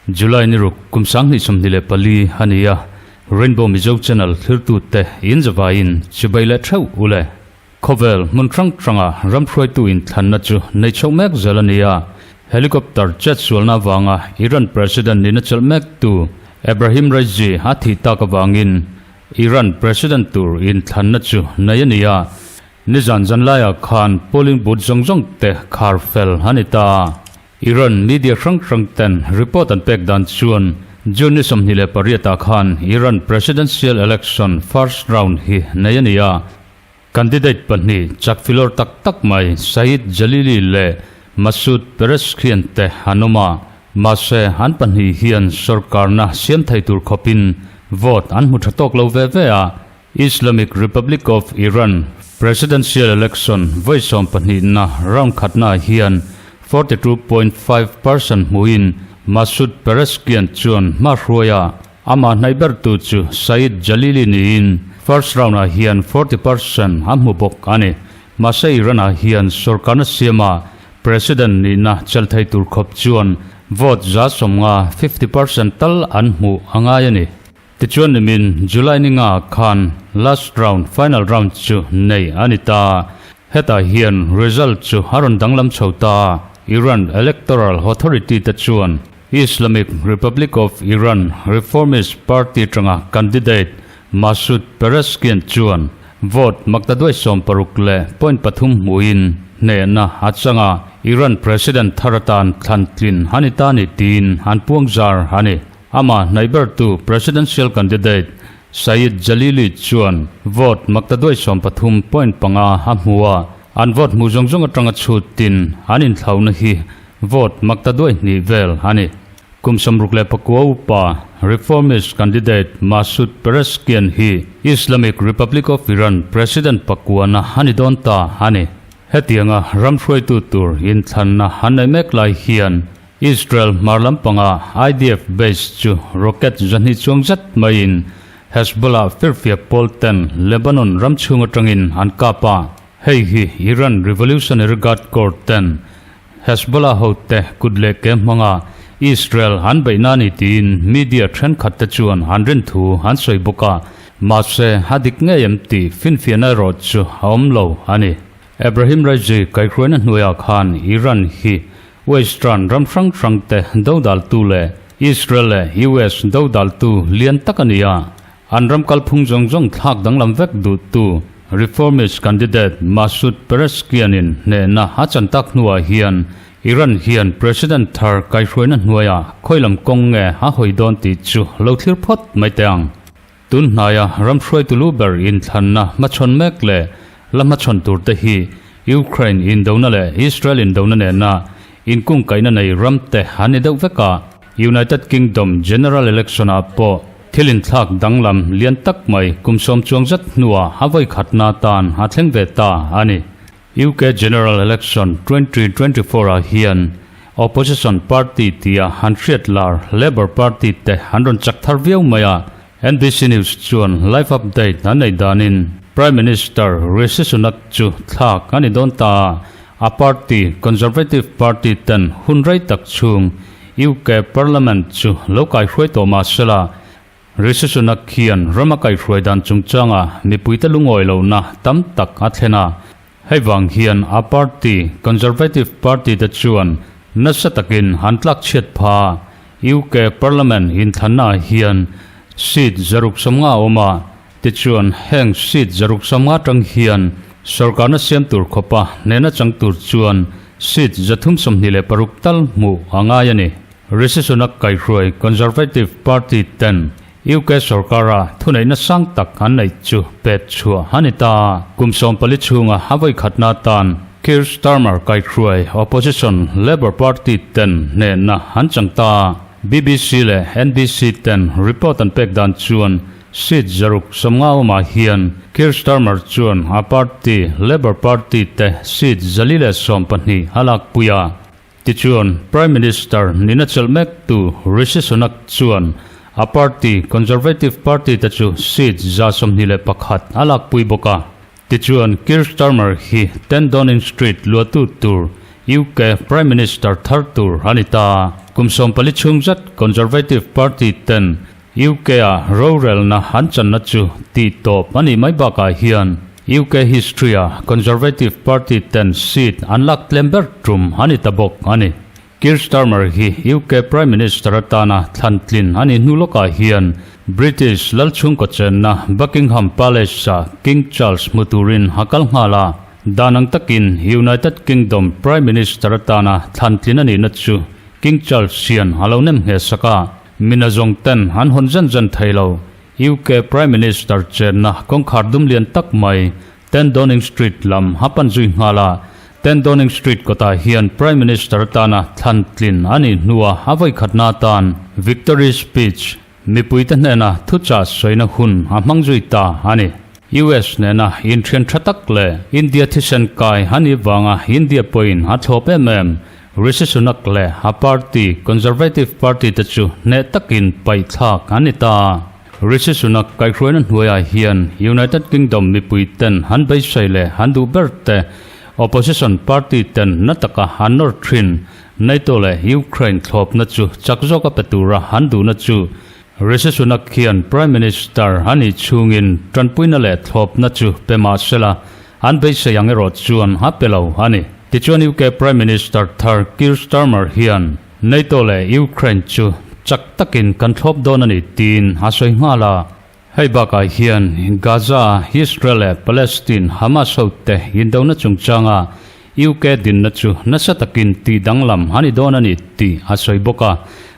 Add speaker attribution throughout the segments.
Speaker 1: July ni ruk kum 2024 a ni a, Rainbow Mizo Channel thlirtute in zavaiin chibai leh theuh u le. Khawvel hmun hrang hranga ram hruaitu inthlanna chu nei chhoh mek zel a ni a, helicopter chet sualna avanga Iran President nihna chelh mektu Ebrahim Raisi a thih tak avangin Iran President tur inthlanna chu nei a ni a, nizan zanlaiah khan polling booth zawng zawng te khar fel a ni ta. Iran media hrang hrang ten report an pek dan chuan June ni 28 ah khan Iran presidential election first round hi nei a ni a, Candidate pahnih chak filawr tak tak mai Saeed Jalili leh Masoud Pezeshkian te an awm a, mahse an pahnih hian sorkarna siam thei tur khawpin vote an hmu tha tawk lo ve ve a, Islamic Republic of Iran presidential election vawi sawmpahnihna round khatnaah hian 42.5 percent hmuin Masoud Pezeshkian chuan hma hruai a. Amah hnaih bertu chu Saeed Jalili niin first round-ah hian 40% a hmu bawk a ni. Mahse Iran-ah hian sorkarna siama President nihna chelh thei tur khawp chuan vote 50%, 50%, tal an hmuh a ngai a ni. Tichuan nimin July ni nga khan last round, final round, chu nei a ni ta. Hetah hian result chu a rawn danglam chho ta. Iran Electoral Authority te chuan Islamic Republic of Iran Reformist Party atanga candidate Masoud Pezeshkian chuan vote maktaduai sawmparuk leh point pathum hmuhin hnehna a chang a, Iran President thar atan thlan tlin a ni ta ni tiin an puang zar a ni. Amah hnaih bertu presidential candidate Saeed Jalili chuan vote maktaduai sawmpathum point panga a hmu a, an vote hmuh zawng zawng atanga chhutin an inthlauna hi Vote makta duai hnih vel a ni. Kum 69 upa Reformist candidate Masoud Pezeshkian hi Islamic Republic of Iran President pakuana a ni dawn ta a ni. Hetianga ram hruaitu tur inthlanna an nei mek lai hian Israel hmar lampanga IDF base chu rocket 200 chuang zet maiin Hezbollah firfiak pawl ten Lebanon ram chhung atangin an kap a. Hei hi Iran Revolutionary Guard Corps ten Hezbollah hote kut leh ke hmanga Israel an beihna a ni tiin media thenkhat te chuan an rin thu an sawi bawk a, mahse a dik ngei em tih finfiahna erawh chu a awm lo a ni. Ebrahim Raisi kaihhruaina hnuaiah khan Iran hi Western ram hrang hrang te dodaltu leh Israel leh US dodaltu lian tak a ni a, An ram kalphung zawng zawng thlak danglam vek duhtu Reformist candidate Masoud Pezeshkian-in hnehna a chan tak hnuah hian Iran hian President thar kaihhruaina hnuaiah khawilam kawng nge a hawi dawn tih chu lo thlir phawt mai teh ang. Tun hnaia ram hruaitu lu ber inthlanna hmachhawn mek leh la hmachhawn turte hi Ukraine indona leh Israel indona nena inkungkaihna nei ramte an ni deuh vek a. United Kingdom General Election-ah pawh thil inthlak danglam lian tak mai kum sawm chuang zet hnuah a vawi khatna tan a thleng ve ta a ni. UK General Election 2024 ah hian Opposition party tia han hriat lar Labour Party te an rawn chak thar viau mai a, NBC News chuan live update an nei danin Prime Minister Rishi Sunak chu thlak a ni dawn ta a. A party, Conservative Party ten hun rei tak chhung UK Parliament chu lo kaihruai tawh mah sela, Rishi Sunak hian ram a kaihruai dan chungchanga mipuite lungawi lohna tam tak a thlen a. Hei vang hian a party, Conservative Party te chuan nasa takin an tlak chhiat pha. UK Parliament inthlannaah hian seat 150 a awm a. Tichuan, heng seat 150 tang hian sorkarna siam tur khawpa hnehna chang tur chuan seat 326 tal hmuh a ngai a ni. Rishi Sunak kaihruai Conservative Party ten UK sorkara thuneihna sang tak an neih chu pet chhuah a ni ta. Kum 14 chhunga a vawi khatna atan Keir Starmer kaihruai opposition Labour Party ten hnehna an chang ta. BBC leh NBC ten report an pek dan chuan Seat 150 awmah hian Keir Starmer chuan a party, Labour Party te seat 412 a lakpui a. Tichuan, Prime Minister nihna chelh mektu Rishi Sunak chuan A party, Conservative Party te chu seat 121 a lakpui bawk a. Tichuan, Keir Starmer hi 10 Downing Street luahtu tur UK Prime Minister thar tur a ni ta. Kum 14 chhung zet Conservative Party ten UK-a rorelna an channa chu tih tawp a nih mai bakah hian UK history-a Conservative Party ten seat an lak tlem ber tum a ni ta bawk a ni. Keir Starmer hi UK Prime Minister atana thlan tlin a nih hnu lawkah hian British lal chhungkaw chenna Buckingham Palace-ah King Charles hmu turin a kal nghal a. Dan ang takin United Kingdom Prime Minister atana thlan tlin a nihna chu King Charles hian a lo nem ngheh sak a. Mina zawng ten an hawn zen zen thei lo. UK Prime Minister chenna kawngkhar dum lian tak mai 10 Downing Street lam a pan zui nghal a. 10 Downing Street kawtah hian Prime Minister atana thlan tlin a nih hnua a vawikhatna atan Victory Speech, mipuite hnena thuchah sawina hun a hmang zui ta a ni. US nena inthian tha tak leh India thisen kai a nih vanga India pawhin a thlawp em em. Rishi Sunak leh a party Conservative Party te chu hneh takin paihthlak an ni ta. Rishi Sunak kaihhruaina hnuaiah hian United Kingdom mipui ten an beisei leh an duh ber te opposition party ten na taka an nawr thin. NATO leh Ukraine thlawpna chu chak zawka pe tura an duhna chu Rishi Sunak hian Prime Minister a nih chhungin tanpuina leh thlawpna chu pe mah sela an beisei ang erawh chuan a pe lo a ni. Tichuan UK Prime Minister thar Keir Starmer hian NATO leh Ukraine chu chak takin kan thlawp dawn a ni tiin a sawi nghal a. Hei bakah hian Gaza, Israel leh Palestine Hamas hote indona chungchanga UK dinna chu nasa takin tih danglam a ni dawn a ni tih a sawi bawk a.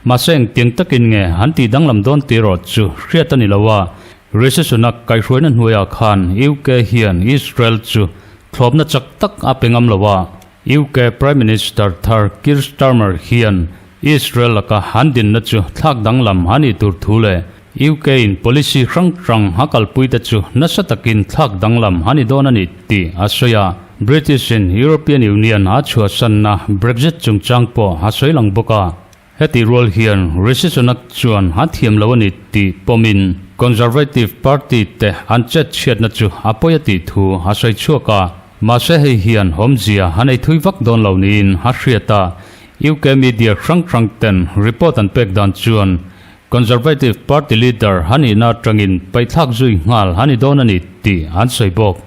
Speaker 1: Mahse engtiang takin nge an tih danglam dawn tih erawh chu hriat a ni lo a. Rishi Sunak kaihhruaina hnuaiah khan UK hian Israel chu thlawpna chak tak a pe ngam lo a. UK Prime Minister thar Keir Starmer hian Israel laka an dinna chu thlak danglam a nih tur thu leh UK in policy hrang hrang a kalpui te chu nasa takin thlak danglam a ni dawn a ni tih a sawi a. British in European Union a chhuahsanna Brexit chungchang pawh a sawi lang bawk a. Heti rual hian Rishi Sunak chuan a thiam lo a ni tih pawmin Conservative Party te an chet chhiatna chu a pawi a tih thu a sawi chhuak a. Mahse hei hian awmzia a nei thui vak dawn lo niin a hriat a. UK media hrang hrang ten report an pek dan chuan Conservative Party leader a nihna atangin paihthlak zui nghal a ni dawn a ni tih an sawi bawk.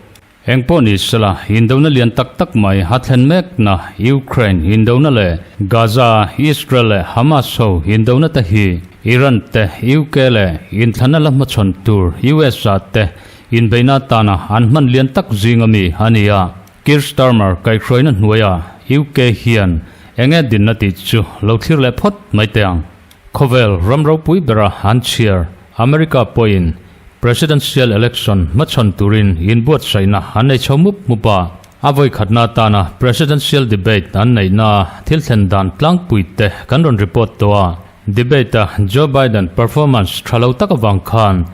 Speaker 1: Eng pawh ni sela, indona lian tak tak mai a thlen mekna Ukraine indona leh Gaza, Israel leh Hamas ho indona te hi Iran te, UK leh inthlanna la hmachhawn tur USA te inbeihna atana an hman lian tak zinga mi a ni a. Keir Starmer kaihhruaina hnuaiah UK hian eng nge dinna tih chu lo thlir leh phawt mai teh ang. Khawvel ram ropui bera an chhiar America pawhin Presidential election hmachhawn turin inbuatsaihna an nei chho mup mup a, a vawikhatna atana Presidential debate an neihna thil thlen dan tlangpui te kan rawn report tawh a. Debate-a Joe Biden performance tha lo tak avang khan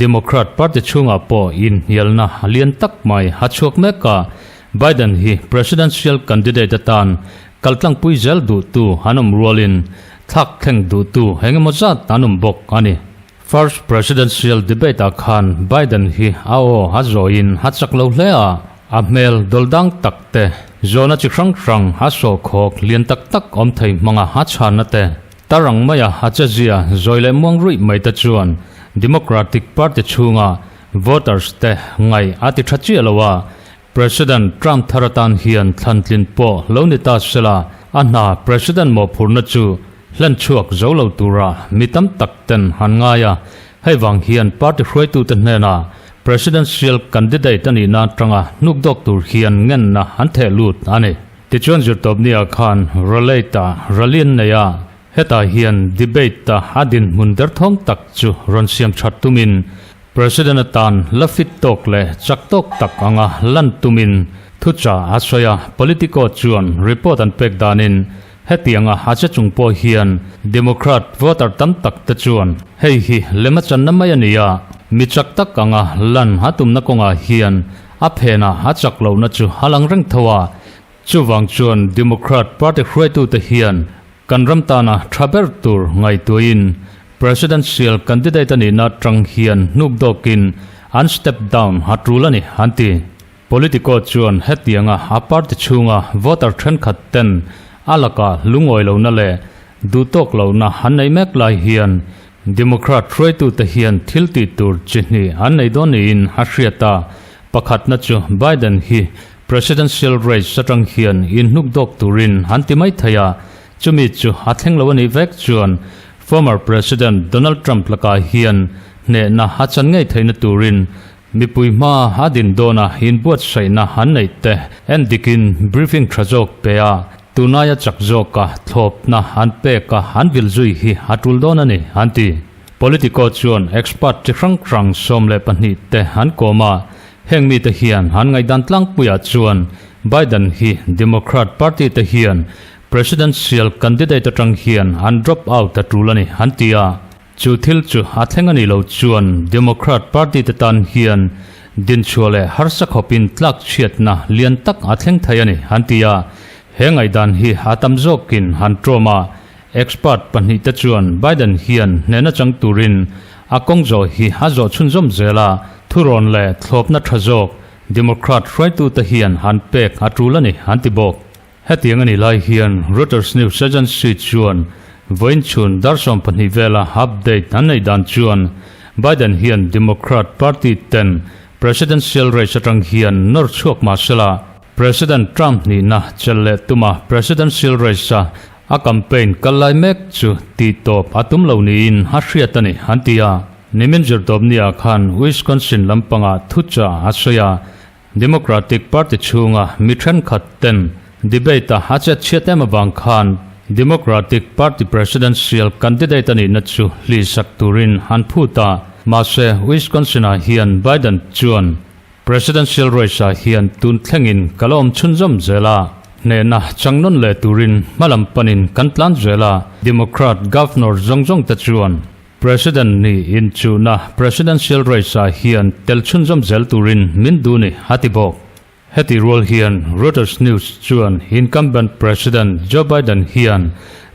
Speaker 1: Democrat party chhungah pawh inhnialna lian tak mai a chhuak mek a, Biden hi Presidential candidate atan kaltlangpui zel duhtu an awm rualin thlak thleng duhtu engemaw zat an awm bawk a ni. First Presidential Debate-ah khan Biden hi a aw a zawiin a chak lo hle a, a hmel dawldang tak te, zawhna chi hrang hrang a sawhkhawk lian tak tak awm thei hmanga a chhanna te, tar ang maia a chezia zawi leh muang ruih mai te chuan Democratic Party chhunga voters te ngaih a ti tha chiah lo a, President Trump thar atan hian thlantlin pawh lo ni ta sela, a hna President mawhphurhna chu hlen chhuak zo lo tura mi tam tak ten han ngai a, hei vang hian party hruaitute hnena Presidential candidate a nihna atanga hnuk dawk tur hian ngenna an theh lut a ni. Tichuan zirtawpnia khan Raleigh-ah rally an nei a, hetah hian debate-a a dinhmun derthawng tak chu rawn siam that tumin President atan la fit tawk leh chak tawk tak anga lan tumin thuchah a sawi a, Politico chuan report an pek danin hetianga a che chung pawh hian Democrat voter tam tak te chuan hei hi lem a channa mai a ni a, mi chak tak anga lan a tumna kawngah hian a phenah a chak lohna chu a lang reng tho a, chuvang chuan Democrat party hruaitute hian kan ram tana tha ber tur ngaihtuahin. Presidential candidate a nihna atang hian hnuk dawkin an step down a tul a ni, an ti. Politico chuan hetianga a party chhunga voter thenkhat ten a lakah lungawi lohna leh duhtawk lohna an nei mek lai hian Democrat hruaitute hian thil tih tur chi hnih an nei dawn niin a hriat a, pakhatna chu Biden hi presidential race atang hian inhnuk dawk turin an ti mai thei a, chumi chu a thleng lo a nih vek chuan former President Donald Trump lakah hian hnehna a chan ngei theihna turin Mipui hma a din dawna inbuatsaihna an neih te en dikin briefing tha zawk pe a, tunaia chak zawka thlawpna an pek a an vil zui hi a tul dawn a ni, an ti. Politico chuan expert chi hrang hrang 12 te an kawm a, heng mite hian an ngaihdan tlangpuiah chuan Biden hi Democrat party te hian presidential candidate atang hian an drop out a tul a ni, an ti a. Chu thil chu a thleng a nih loh chuan Democrat Party te tan hian dinchhuah leh harsa khawpin tlak chhiatna lian tak a thleng thei a ni, an ti a. He ngaihdan hi a tam zawkin han ṭawm a, expert pahnihte chuan Biden hian hnehna chang turin a kawng zawh hi a zawh chhunzawm zel a, thurawn leh thlawpna ṭha zawk Democrat hruaitute hian han pek a ṭul a ni, an ti bawk. Hetiang a nih lai hian Reuters news agency chuan vawiin chhun dar 12 vela update an neih dan chuan Biden hian Democrat party ten presidential race atang hian nawr chhuak mah sela President Trump nihna chelh leh tuma presidential race a a campaign kal lai mek chu tih tawp a tum lo niin a hriat a ni an ti a. Nimin zirtawpniah khan Wisconsin lampangah thuchah a sawi a, Democratic Party chhunga mi thenkhat ten debate-a a chet chhiat em avang khan Democratic Party presidential candidate a nihna chu hlihsak turin an phut a. Mahse, Wisconsin-ah hian Biden chuan presidential race-ah hian tun thlengin ka la awm chhunzawm zel a, hnehna chang nawn leh turin hmalam panin kan tlan zel a, Democrat governor zawng zawng te chuan President nih inchuhna presidential race-ah hian tel chhunzawm zel turin min duh ni, a ti bawk. Heti rual hian Reuters News chuan incumbent President Joe Biden hian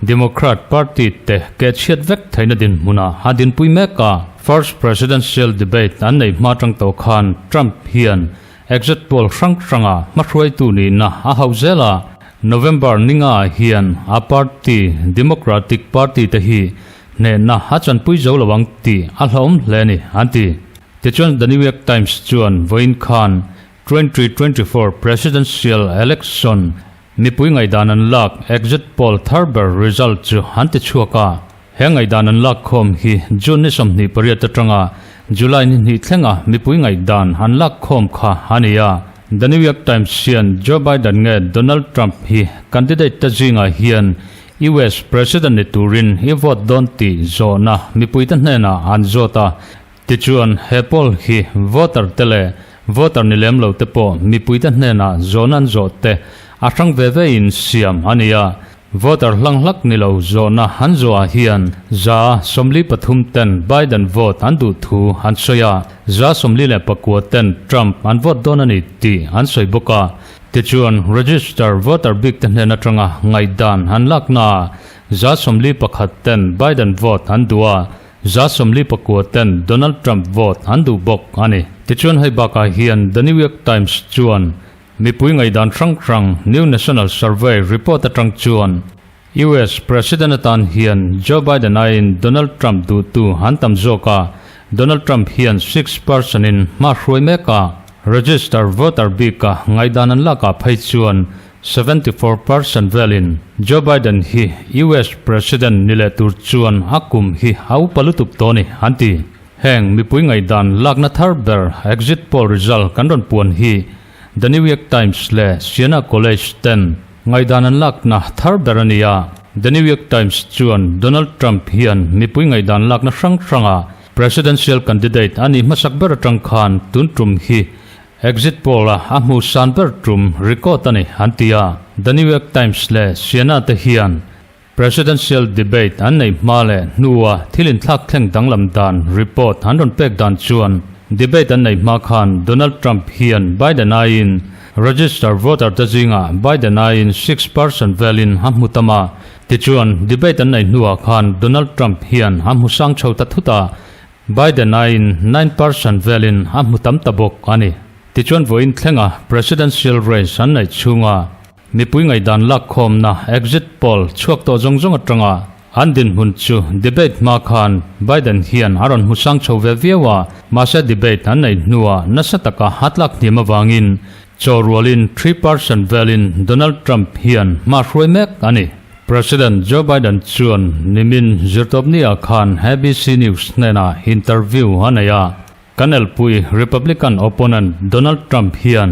Speaker 1: Democrat Party te kehchhiat vek theihna dinhmunah a dinpui mek a. First presidential debate an neih hma tang tawh khan Trump hian exit poll hrang hranga hmahruaitu nihna a hauh zel a. November ninga hian a party Democratic Party te hi Hnehna a chanpui zo lo ang tih a hlauhawm hle a ni, an ti. Tichuan The New York Times chuan vawiin khan 2024 Presidential Election mipui ngaihdan an lak exit poll thar ber result chu an ti chhuak a. He ngaihdan an lak khawm hi June ni 28 atanga July ni hnih thlenga mipui ngaihdan an lak khawm kha a ni a. The New York Times hian Joe Biden nge Donald Trump hi candidate te zingah hian US President ni turin i vote dawn tih zawhna mipuite hnenah an zawt a, tichuan he poll hi voter te leh voter ni lem lo te pawh mipuite hnenah zawhna an zawh te a hrang ve ve in siam a ni a, voter hlang hlak ni lo zawhna an zawhah hian 43% ten Biden vote an duh thu an sawi a, 49% ten Trump an vote dawn a ni tih an sawi bawk a. Tichuan, register voter bik te hnen atanga ngaihdan an laknaah 41% ten Biden vote an duh a, 49% ten Donald Trump vote an duh bawk a ni. Tichuan hei bakah hian The New York Times chuan mipui ngaihdan hrang hrang New National Survey report atang chuan US President atan hian Joe Biden aiin Donald Trump duhtu an tam zawk a, Donald Trump hian 6 percent in hma hruai mek a, register voter bika ngaihdan an lakah phei chuan 74% velin Joe Biden hi US President ni leh tur chuan a kum hi a upa lutuk tawh a ni, an ti. Heng mipui ngaihdan lakna thar ber exit poll result kan rawn puan hi The New York Times leh Siena College ten ngaihdan an lakna thar ber a ni a. The New York Times chuan Donald Trump hian mipui ngaihdan lakna hrang hranga presidential candidate a nih hmasak ber atang khan tun tum hi exit poll-a a hmuh san ber tum record a ni an ti a. The New York Times leh Siena te hian Presidential debate an neih hma leh hnua thil inthlak thleng danglam dan report an rawn pek dan chuan debate an neih hma khan Donald Trump hian Biden aiin Register voter te zingah Biden aiin 6% velin a hmu tam a. Tichuan, debate an neih hnuah khan Donald Trump hian a hmu sang chho ta thut a, Biden aiin 9% velin a hmu tam ta bawk a ni. Tichuan vawiin thlenga presidential race an neih chhunga mipui ngaihdan lakkhawmna exit poll chhuak tawh zawng zawng atanga an dinhmun chu debate hma khan Biden hian a rawn hmu sang chho ve viau a, mahse debate an neih hnuah nasa taka a tlak hniam avangin chaw rualin 3% velin Donald Trump hian hma hruai mek a ni. President Joe Biden chuan nimin zirtawpni-ah khan ABC News hnenah interview a nei a. Kan elpui Republican opponent Donald Trump hian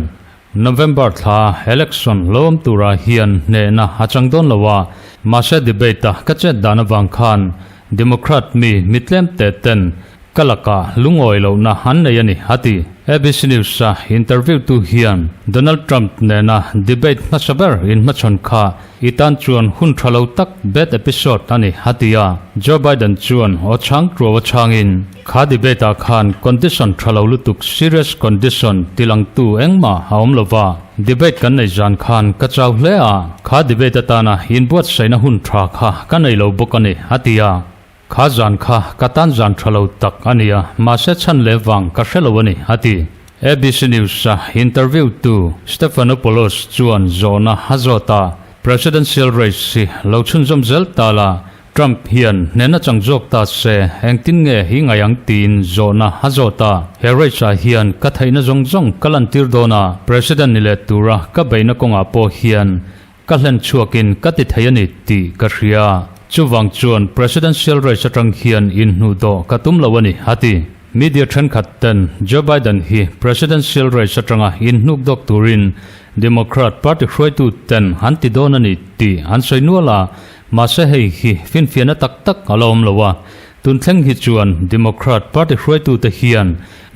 Speaker 1: November thla election lo awm turah hian hnehna a chang dawn lo a, mahse debate-a ka chet dan avang khan Democrat mi mitlem te ten ka lakah lungawi lohna an nei a ni, a ti. ABC News-a interview tu hian Donald Trump nena debate hmasa ber inhmachhawn kha I tan chuan hun tha lo tak bad episode a ni, a ti a. Joe Biden chuan aw chhang tuau a chhangin, Kha debate ah khan condition tha lo lutuk serious condition tilangtu engmah a awm lo va. Debate kan nei zan khan ka chau hle a, kha debate atana inbuatsaihna hun tha kha ka nei lo bawk a ni, a ti a. Kha zan kha ka tan zan tha lo tak a nia, mahse chhan leh vang ka hre lo a ni, a ti. ABC News-a interview tu Stephanopoulos chuan zawhna a zawt a, Presidential race hi lo chhunzawm zel ta la, Trump hian hnehna chang zawk ta se engtin nge hi ngai ang tiin zawhna a zawt a. He race-ah hian ka theihna zawng zawng ka lantir dawn a, President ni leh tura ka beihna kawngah pawh hian Ka hlen chhuakin ka ti thei a ni tih ka hria. Chuvang chuan presidential race atang hian inhnuh dawh ka tum lo a ni, a ti. Media thenkhat ten Joe Biden hi presidential race atanga inhnuk dawk turin Democrat party hruaitu ten an ti dawn a ni tih an sawi nual a, mahse hei hi finfiahna tak tak a la awm lo a. Tun thleng hi chuan Democrat party hruaitute hian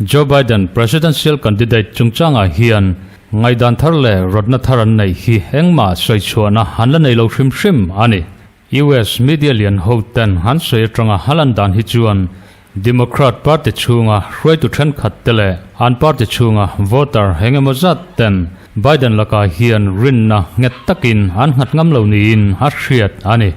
Speaker 1: Joe Biden presidential candidate chungchangah hian Ngaihdan thar leh rawtna thar an neih hi engmah sawi chhuahna an la nei lo hrim hrim a ni. US media lian ho ten an sawi atanga a lan dan hi chuan Democrat party chhunga hruaitu thenkhat te leh an party chhunga voter eng emaw zat ten Biden lakah hian rinna nghet takin an nghat ngam lo niin a hriat a ni.